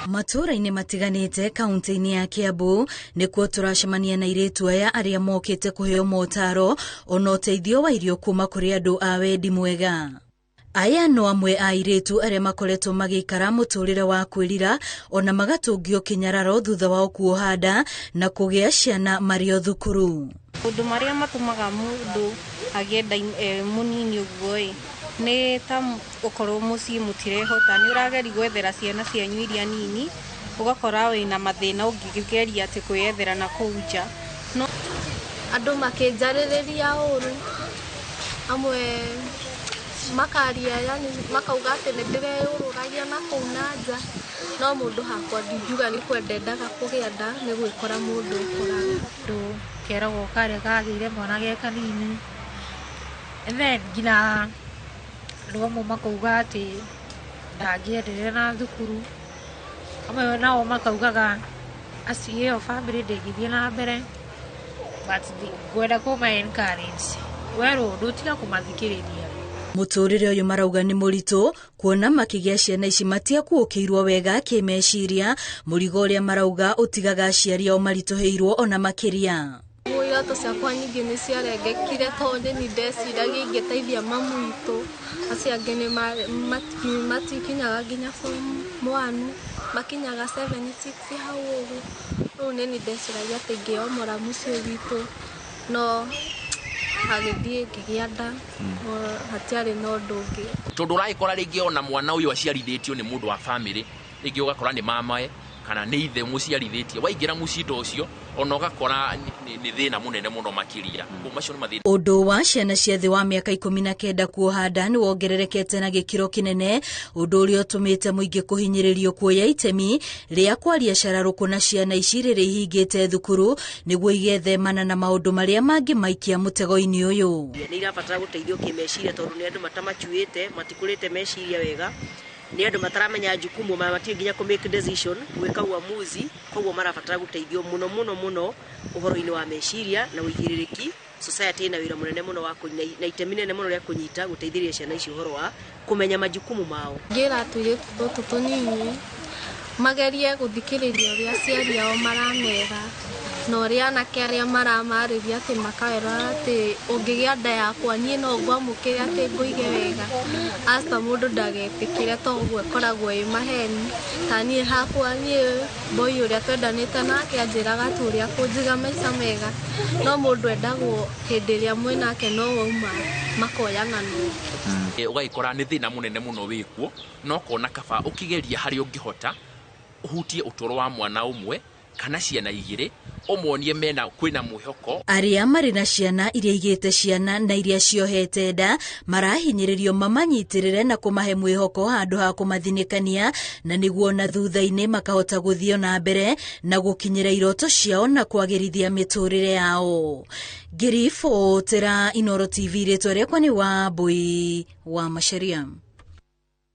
Matũũra-inĩ matiganĩte kaunti-inĩ ya Kiambu nĩkuo tũracemania na airĩtu aya arĩa mokĩte kũheo motaro ona ũteithio wa irio kuma kũrĩ andũ a wendi mwega. Aya no amwe a airĩtu arĩa makoretwo magĩikara mũtũrĩre wa kwĩrira ona magatũngio kĩnyararo thutha wao kuoha nda na kũgĩa ciana marĩ o thukuru. Maũndũ marĩa matũmaga mũndũ agĩe nda mũnini ũguo ĩ, nĩ ta ũkorwo mũciĩ mũtirehota, nĩ ũrageria gwethera ciana cianyu iria nini, ũgakora wĩna mathĩna ũngĩgeria atĩ kwĩyethera na kũu nja. No andũ makĩnjarĩrĩria ũru, amwe makaria yani makauga atĩ nĩ ndĩreyũrũragia na kũu na nja, no mũndũ hakwa ndingiuga nĩ kwenda endaga kũgĩa nda, nĩ gwĩkora mũndũ ũkoraga. Andũ keragwo karĩa kagĩire mwana ge kanini, and then nginya andũ amwe makauga atĩ ndangĩenderea na thukuru, amwe nao makaugaga aci ĩyo bamĩrĩ ndĩngĩthiĩ na mbere, but ngwenda kũma encourage werwo ũndũ tiga kũmathikĩrĩria. Mũtũrĩre ũyũ marauga nĩ mũritũ kuona makĩgĩa ciana ici matiakuũkĩirwo wega kĩmeciria, mũrigo ũrĩa marauga ũtigaga aciari ao maritũhĩirwo ona makĩria. Iratũ ciakwa nyingĩ nĩ ciarengekire tondũ nĩ ndeciragia ingĩteithia mamu witũ, acio angĩ nĩ matikinyaga nginya form 1, makinyaga 7 6 hau ũguo. Rĩu nĩ ndeciragia atĩ ingĩomora mũciĩ witũ, no agĩthiĩ ngĩgĩa nda, hatiarĩ na ũndũ ũngĩ. Tondũ ũragĩkora rĩngĩ ona mwana ũyũ aciarithĩtio nĩ mũndũ wa bamĩrĩ, rĩngĩ ũgakora nĩ mamae kana nĩ ithe mũciarithĩtie, waingĩra mũciĩ ta ũcio ona ũgakora nĩ thĩna mũnene mũno makĩria. Macio nĩ mathĩna. Ũndũ wa ciana cia thĩ wa mĩaka 19 kuoha nda nĩ wongererekete na gĩkĩro kĩnene, ũndũ ũrĩa ũtũmĩte mũingĩ kũhinyĩrĩrio kuoya itemi rĩa kwaria cararũkũ na ciana ici rĩrĩa ihingĩte thukuru nĩguo igethemana na maũndũ marĩa mangĩmaikia mũtego-inĩ ũyũ. Nĩ irabatara gũteithio kĩmeciria tondũ nĩ andũ matamacuĩte, matikũrĩte meciria wega, nĩ andũ mataramenya jukumu, matiũĩ nginya kũ make decision, gwĩka uamuzi, koguo marabatara gũteithio mũno mũno mũno ũhoro-inĩ wa meciria na ũigĩrĩrĩki. Society ĩna wĩra mũnene mũno wa na itemi nene mũno rĩa kũnyita gũteithĩrĩria ciana ici ũhoro wa kũmenya majukumu mao. Ngĩra tũirĩtu tũtũ tũnini magerie gũthikĩrĩria ũrĩa aciari ao maramera na ũrĩa anake arĩa maramarĩria atĩ makawĩra atĩ ũngĩgĩa nda yakwa niĩ no ngwamũkĩre atĩ ngũige wega. Aca mũndũ ndagetĩkĩre to ũguo ĩkoragwo ĩ maheni. Ta niĩ hakwa niĩ boy ũrĩa twendanĩte nake anjĩraga tu ũrĩa kũnjiga maica mega, no mũndũ endagwo hĩndĩ ĩrĩa mwĩnake no wauma makoyana na ũngĩ. Ũgagĩkora nĩ thĩna mũnene mũno wĩkuo, no ũkona kaba ũkĩgeria harĩa ũngĩhota ũhutie ũtũũro wa mwana ũmwe kana ciana igĩrĩ, ũmonie mena kwĩna mwĩhoko. Arĩa marĩ na ciana iria igĩte ciana na iria ciohete nda marahinyĩrĩrio mamanyitĩrĩre na kũmahe mwĩhoko handũ ha kũmathinĩkania, na nĩguo na thutha-inĩ makahota gũthiĩ na mbere na gũkinyĩra iroto ciao na kwagĩrithia mĩtũrĩre yao. Ngĩribotera Inooro TV, rĩtwa rĩakwa nĩ Wambui wa Macharia.